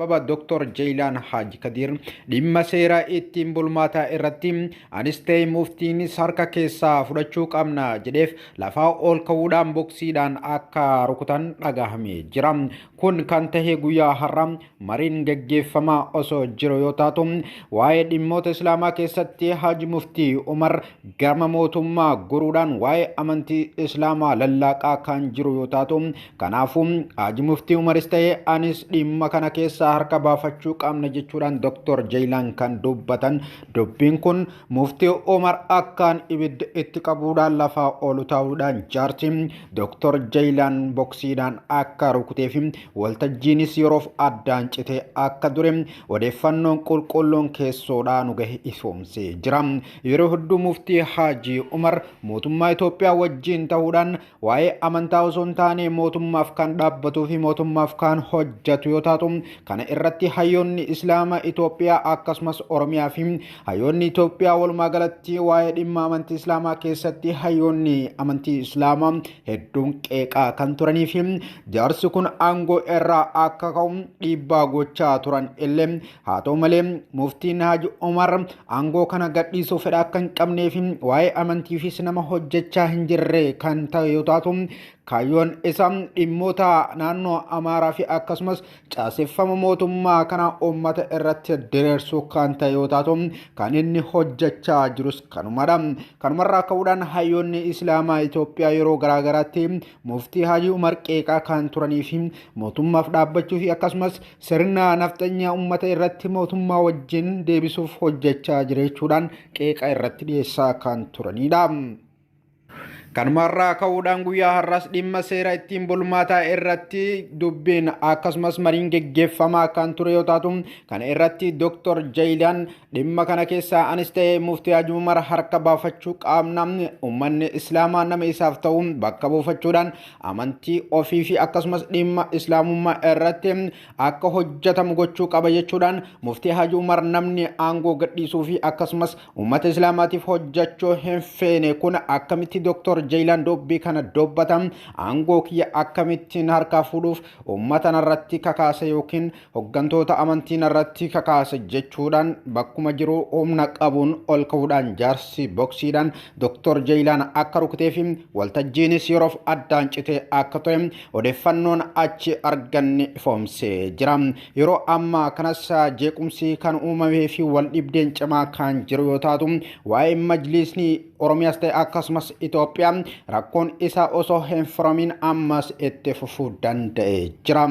Sababa Dr. Jeeyilaan Haaji Kadiir dhimma seera ittiin bulmaataa irratti anis ta'e muftiinis harka keessaa fudhachuu qabna jedheef lafaa ol ka'uudhaan boksiidhaan akka rukutan dhagahamee jira. Kun kan tahe guyyaa har'a mariin geggeeffamaa osoo jiru yoo taatu, waa'ee dhimmoota Islaamaa keessatti Haaji Muftii Umar gama mootummaa goruudhaan waa'ee amantii Islaamaa lallaaqaa kan jiru yoo taatu, kanaafuu Haaji Muftii Umaris ta'e anis dhimma kana keessaa harka baafachuu qabna jechuudhaan Dr. Jeeyilaan kan dubbatan. Dubbiin kun Muftii Umar akkaan ibidda itti qabuudhaan lafaa ol utaaluudhaan jaarsi Dr. Jeeyilaan boksiidhaan akka rukutee fi waltajjiinis yeroof addaan citee akka ture odeeffannoon qulqulluun keessoodhaa nu gahe ifoomsee jira. Yeroo hedduu Muftii Haajii Umar mootummaa Itoophiyaa wajjin ta'uudhaan waa'ee amantaa osoo hin taane mootummaaf kan dhaabbatuu fi mootummaaf kan hojjetu yoo taatu, kana irratti hayyoonni Islaama Itoophiyaa akkasumas Oromiyaa fi hayyoonni Itoophiyaa walumaa galatti waa'ee dhimma amantii Islaamaa keessatti hayyoonni amantii Islaamaa hedduun qeeqaa kan turanii fi jaarsi kun aangoo irraa akka ka'u dhiibbaa gochaa turan illee, haa ta'u malee Muftiin Haaji Umar aangoo kana gadhiisuu fedha akka hin qabnee fi waa'ee amantiifis nama hojjechaa hin jirre kan ta'e yoo taatu, kaayyoon isaa dhimmoota naannoo Amaaraa fi akkasumas caaseffama mootummaa kana uummata irratti diriirsuu kan ta'e yoo taatu, kan inni hojjechaa jirus kanumadha. Kanumarraa ka'uudhaan hayyoonni Islaamaa Itoophiyaa yeroo garaagaraatti Muftii Haajii Umar qeeqaa kan turanii fi mootummaaf dhaabbachuu fi akkasumas sirna nafxanyaa uummata irratti mootummaa wajjin deebisuuf hojjechaa jira jechuudhaan qeeqa irratti dhiyeessaa kan turanidha. Kanumarraa ka'uudhaan guyyaa har'as dhimma seera ittiin bulmaataa irratti dubbiin akkasumas mariin geggeeffamaa kan ture yoo taatu, kana irratti Dr. Jeeyilaan dhimma kana keessaa anis ta'e Muftii Haji Umar harka baafachuu qabna, uummanni Islaamaa nama isaaf ta'u bakka buufachuudhaan amantii ofii fi akkasumas dhimma Islaamummaa irratti akka hojjetamu gochuu qaba jechuudhaan, Muftii Haji Umar namni aangoo gadhiisuu fi akkasumas uummata Islaamaatiif hojjechuu hin feene kun akkamitti Dr. Jeeyilaan dubbii kana dubbata, aangoo kiyya akkamittiin harkaa fuudhuuf uummata narratti kakaase yookiin hoggantoota amantii narratti kakaase jechuudhaan bakkuma jiru humna qabuun ol ka'uudhaan jaarsi boksiidhaan Dr. Jeeyilaan akka rukutee fi waltajjiinis yeroof addaan citee akka ture odeeffannoon achi arganne ifoomsee jira. Yeroo ammaa kanas jeequmsi kan uumamee fi wal dhibdeen cimaa kan jiru yoo taatu, waa'ee majlisni Oromiyaas ta'e akkasumas Itoophiyaa rakkoon isaa osoo hin furamin ammas itti fufuu danda'ee jira.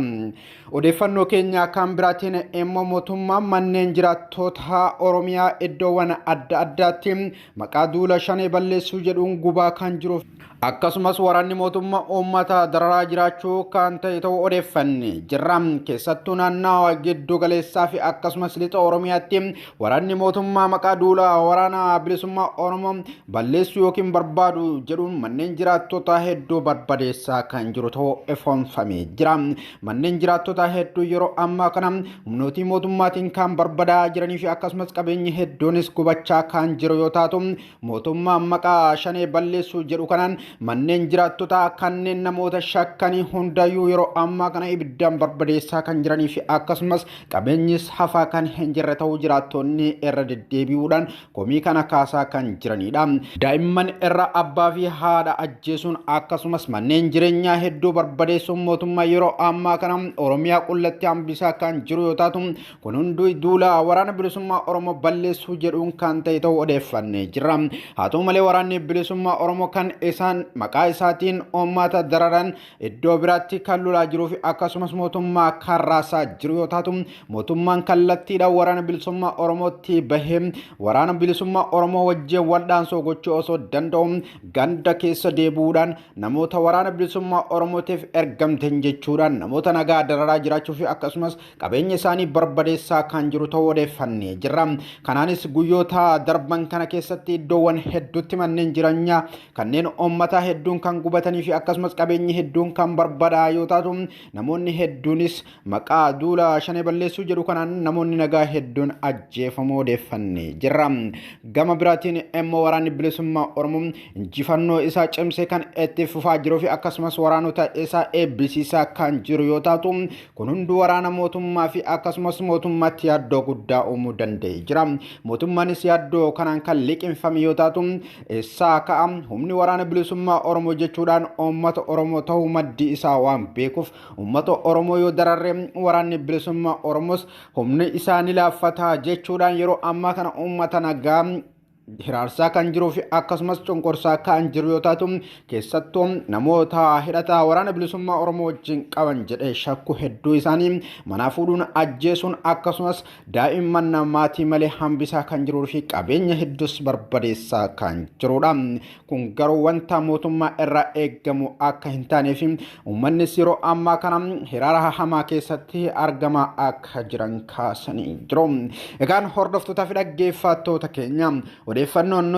Odeeffannoo keenya kan biraatiin immoo mootummaan manneen jiraattota Oromiyaa iddoowwan adda addaatti maqaa duula shanee balleessuu jedhuun gubaa kan jiru, akkasumas waraanni mootummaa uummata dararaa jiraachuu kan ta'e ta'uu odeeffanne jirra. Keessattuu naannawa giddu galeessaa fi akkasumas lixa Oromiyaatti waraanni mootummaa maqaa duula waraana bilisummaa Oromoo balleessuu yookiin barbaadu jedhuun manneen jiraattota hedduu barbadeessaa kan jiru ta'uu ifoomfamee jira. Manneen jiraattota hedduu yeroo ammaa kana humnootii mootummaatiin kan barbadaa jiranii fi akkasumas qabeenyi hedduunis gubachaa kan jiru yoo taatu, mootummaan maqaa shanee balleessuu jedhu kanaan manneen jiraattotaa kanneen namoota shakkanii hundayyuu yeroo ammaa kana ibiddaan barbadeessaa kan jiranii fi akkasumas qabeenyis hafaa kan hin jirre ta'uu jiraattonni irra deddeebi'uudhaan komii kana kaasaa kan jiranidha. Daa'imman irra abbaa fi haadha ajjeesuun akkasumas manneen jireenyaa hedduu barbadeessuun mootummaa yeroo ammaa kana Oromiyaa qullatti hambisaa kan jiru yoo taatu, kun hunduu duula waraana bilisummaa Oromoo balleessuu jedhuun kan ta'e ta'uu odeeffannee jirra. Haa ta'u malee waraanni bilisummaa Oromoo kan isaan maqaa isaatiin uummata dararan iddoo biraatti kan lolaa jiruu fi akkasumas mootummaa kan raasaa jiru yoo taatu, mootummaan kallattiidhaan waraana bilisummaa Oromootti bahee waraana bilisummaa Oromoo wajjin waldhaansoo gochuu osoo danda'u ganda keessa deebi'uudhaan namoota waraana bilisummaa Oromootiif ergamten jechuudhaan namoota nagaa dararaa jiraachuu fi akkasumas qabeenya isaanii barbadeessaa kan jiru ta'uu odeeffannee jirra. Kanaanis guyyoota darban kana keessatti iddoowwan hedduutti manneen jireenyaa kanneen uummataa hedduun kan gubatanii fi akkasumas qabeenyi hedduun kan barbadaa yoo taatu, namoonni hedduunis maqaa duula shanee balleessuu jedhu kanaan namoonni nagaa hedduun ajjeefamuu odeeffannee jirra. Gama biraatiin immoo waraanni bilisummaa Oromoo injifannoo ejjennoo isaa cimsee kan itti fufaa jiruu fi akkasumas waraanota isaa eebbisiisaa kan jiru yoo taatu, kun hunduu waraana mootummaa fi akkasumas mootummaatti yaaddoo guddaa uumuu danda'ee jira. Mootummaanis yaaddoo kanaan kan liqimfame yoo taatu, eessaa ka'a humni waraana bilisummaa Oromoo jechuudhaan uummata Oromoo ta'uu maddii isaa waan beekuuf, uummata Oromoo yoo dararre waraanni bilisummaa Oromoos humni isaa ni laaffataa jechuudhaan yeroo ammaa kana uummata nagaa hiraarsaa kan jiruu fi akkasumas cunqursaa kan jiru yoo taatu, keessattuu namoota hidhataa waraana bilisummaa Oromoo wajjin qaban jedhee shakku hedduu isaanii manaa fuudhuun ajjeesuun, akkasumas daa'imman maatii malee hambisaa kan jiruu fi qabeenya hedduus barbadeessaa kan jirudha. Kun garuu wanta mootummaa irraa eeggamu akka hin taanee fi uummannis yeroo ammaa kana hiraara hamaa keessatti argamaa akka jiran kaasanii jiru. Egaan, hordoftootaa fi dhaggeeffattoota keenya, odeeffannoon nuti